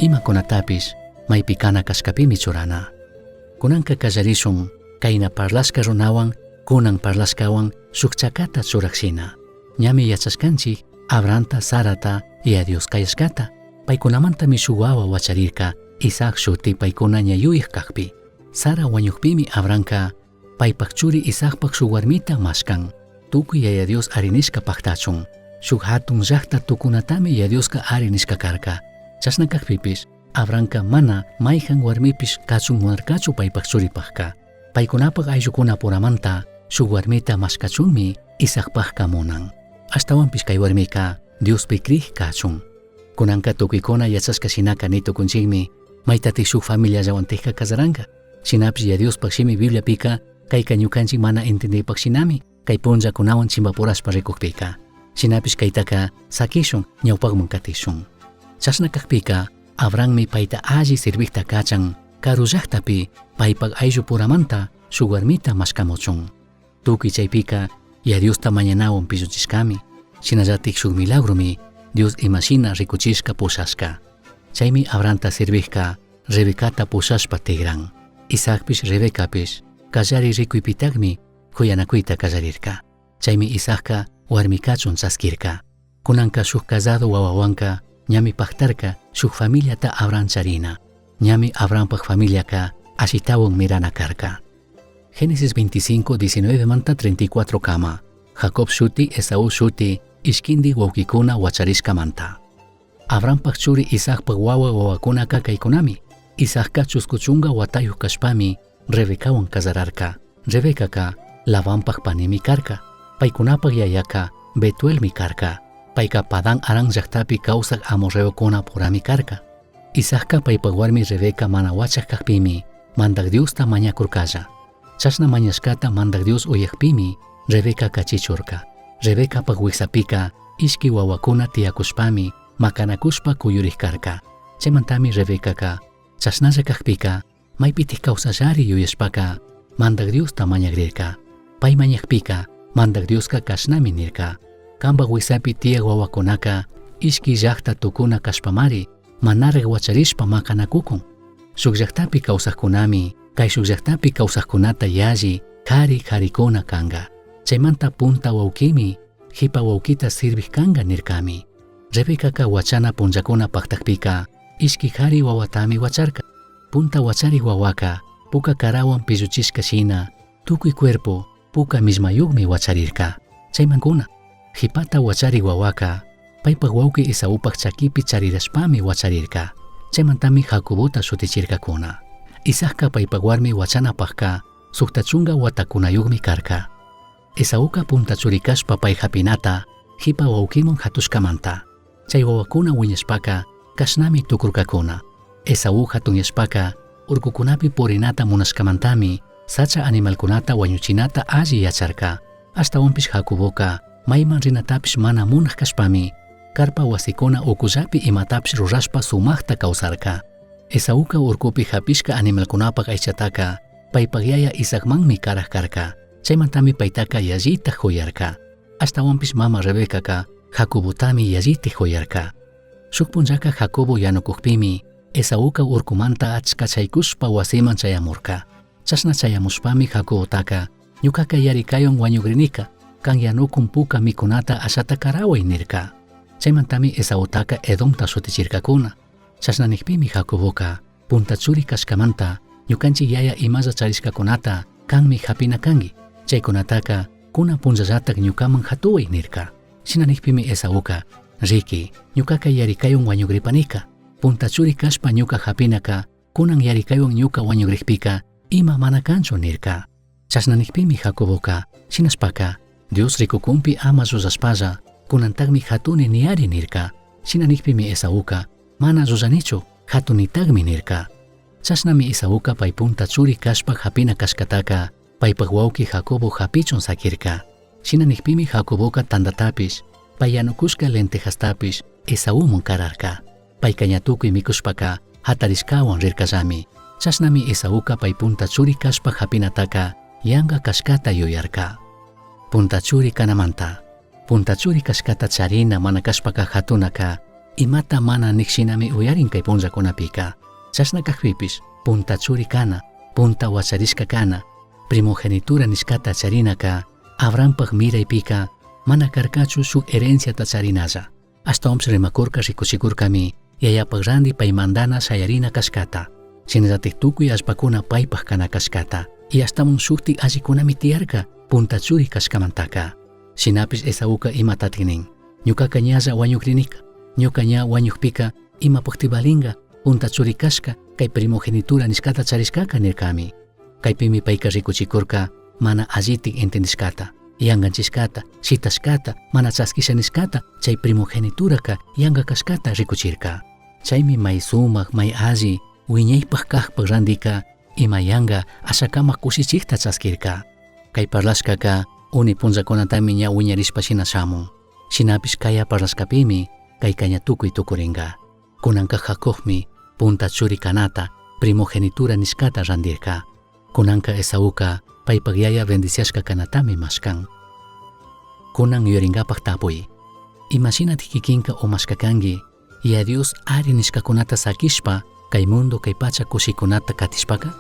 Imacunatapish maipi cana cashcapimi churana. Cunanca callarishun caina parlashca runahuan cunan parlashcahuan shuj chacata churaj shina. Ñami yachashcanchij Abrahamta, Sarata Yaya Dios cayashcata. Paicunamantami shuj huahua huacharirca Isaac shuti paicuna ña yuyaj cajpi. Sara huañujpimi Abrahamca paipaj churi Isaacpaj shuj huarmita mashcan. Tucui Yaya Dios ari nishca pajtachun. Shuj jatun llajta tucunatami Yaya Diosca ari nishca carca. Chashna cajpipish Abrahamca mana maijan huarmipish cachun munarcachu paipaj churipajca. Paicunapaj ayllucunapuramanta shuj huarmita mashcachunmi Isaacpajca munan. Ashtahuanpish cai huarmica Diospi crij cachun. Cunanca tucuicuna yachashca shinaca ni tucunchijmi, maitataj shuj familiallahuantajca cazaranga? Shinapish Yaya Diospaj Shimi Bibliapica caica ñucanchij mana entendipaj shinami cai punllacunahuan chimbapurashpa ricujpica. Shinapish caitaca saquishun, ñaupajman catishun. Chashna cajpica Abrahammi paita alli sirvijta cachan caru llajtapi paipaj ayllupuramanta shuj huarmita mashcamuchun. Tucui chaipica Yaya Diosta mañanahuan pilluchishcami. Shinallataj shuj milagromi Dios ima shina ricuchishca pushashca. Chaimi Abrahamta sirvijca Rebecata pushashpa tigran. Isaacpish Rebecapish callari ricuipitajmi juyanacuita callarirca. Chaimi Isaacca huarmi cachun chasquirca. Cunanca shuj cazado huahuahuanca ñami pajtarca shuj familiata Abraham charina. Ñami Abrahampaj familiaca ashitahuan mirana carca. Génesis 25, 19 manta 34 cama. Jacob shuti, Esaú shuti, ishquindi huauquicuna huacharishcamanta. Abrahampaj churi Isaacpaj huahua huahuacunaca caicunami. Isaacca chuscu chunga huatayuj cashpami Rebecahuan cazararca. Rebecaca Labanpaj panimi carca. Paicunapaj yayaca Betuelmi carca. Paica Padán Aram llajtapi causaj amorreocunapurami carca. Isaacca paipaj huarmi Rebeca mana huachaj cajpimi Mandaj Diosta mañacurcalla. Chashna mañashcata Mandaj Dios uyajpimi Rebecaca chichurca. Rebecapaj huijsapica ishqui huahuacuna tiyacushpami macanacushpa cuyurij carca. Chaimantami Rebecaca chashnalla cajpica maipitaj causashari yuyashpaca Mandaj Diosta mañagrirca. Pai mañajpica Mandaj Diosca cashnami nirca: Cambaj huijsapi tiyaj huahuacunaca ishqui llajta tucuna cashpamari manaraj huacharishpa macanacucun. Shuj llajtapi causajcunami caishuj llajtapi causajcunata yalli jari jaricuna canga. Chaimanta punta huauquimi jipa huauquita sirvij canga nircami. Rebecaca huachana punllacuna pajtajpica ishqui jari huahuatami huacharca. Punta huachari huahuaca puca carahuan pilluchishca shina tucui cuerpo puca millmayujmi huacharirca. Chaimancuna, jipata huachari huahuaca paipaj huauqui Esaupaj chaquipi charirashpami huacharirca. Chaimantami Jacobota shutichircacuna. Isaacca paipaj huarmi huachanapajca sujta chunga huatacunayujmi carca. Esauca punta churi cashpa pai japinata jipa huauquiman jatushcamanta. Chai huahuacuna huiñashpaca cashnami tucurcacuna. Esaú jatunyashpaca urcucunapi purinata munashcamantami sacha animalcunata huañuchinata alli yacharca. Ashtahuanpish Jacoboca maiman rinatapish mana munaj cashpami carpa huasicuna ucullapi imatapish rurashpa sumajta causarca. Esauca urcupi japishca animalcunapaj aichataca paipaj yaya Isaacmanmi caraj carca. Chaimantami paitaca yallitaj juyarca. Ashtahuanpish mama Rebecaca Jacobotami yallitaj juyarca. Shuj punllaca Jacobo yanucujpimi Esauca urcumanta achca chaicushpa huasiman chayamurca. Chashna chayamushpami Jacobotaca, Ñucaca yaricaihuan huañugrinica, can yanucun puca micunata ashata carahuai nirca. Chaimantami Esautaca Edomta shutichircacuna. Chashna nijpimi Jacoboca, Punta churi cashcamanta ñucanchij yaya imalla charishcacunata canmi japina cangui. Chaicunataca cunan punllallataj ñucaman jatuhuai nirca. Shina nijpimi Esauca, Riqui, ñucaca yaricaihuan huañugripanica. Punta churi cashpa ñuca japinaca cunan yaricaihuan ñuca huañugrijpica ima mana canchu nirca. Chashna nijpimi Jacoboca, Shinashpaca, Dios ricucunpi ama llullashpalla, cunantajmi jatuni niyari nirca. Shina nijpimi Esauca, Mana llullanichu, jatunitajmi nirca. Chashnami Esauca pai punta churi cashpa japina cashcataca paipaj huauqui Jacobo japichun saquirca. Shina nijpimi Jacoboca tandatapish, pai yanucushca lentejastapish Esauman cararca. Paica ña tucui micushpaca jatarishcahuan rircallami. Chashnami Esauca pai punta churi cashpa japinataca yanga cashcata yuyarca. Punta churi canamanta. Punta churi cashcata charina mana cashpaca jatunaca. Imata mana nij shinami uyarin kay punllakunapika. Chashna kajpipish punta churi kana, punta huacharishca kana, primogenitura nishcata charinaka Abrahampaj miraipika mana karkachu shuk herenciata charinalla. Ashtahuanpish rimakurka rikuchikurkami yayapaj randi pai mandana shayarina kashkata. Shinallataj tukuy allpakuna paipaj kana kashkata. Y ashtahuan shuktik allikunami tiyarka punta churi kashkamantaka. Shinapish Esauka imatatik nin? Ñukaka ñalla wañukrinika. Ñuka ña wañukpika imapajti valinga punta churi kashka kay primogenitura nishkata charishkaka nirkami. Kaypimi payka rikuchikurka mana allitik entendishkata, yanganchishkata, shitashkata, mana chaskisha nishkata chay primogenituraka yanga kashkata rikuchirka. Chaymi may sumak, may alli, wiñaypaj kajpaj randika ima yanga ashakama kushichikta chaskirka. Kay parlashkaka uni punllakunatami ña wiñarishpa shina shamun. Shinapish kaya parlashkapimi kayka ña tukuy tukurinka. Kunanka Jacobmi punta churi kanata primogenitura nishkata randirka. Kunanka Esauka paypak yaya bendiciashka kanatami mashkan. Kunan yuyarinkapak tapuy. Imashinatik kikinka umashkakanki Yaya Dios ari nishkakunata sakishpa kay mundo kay pacha kushikunata katishpaka?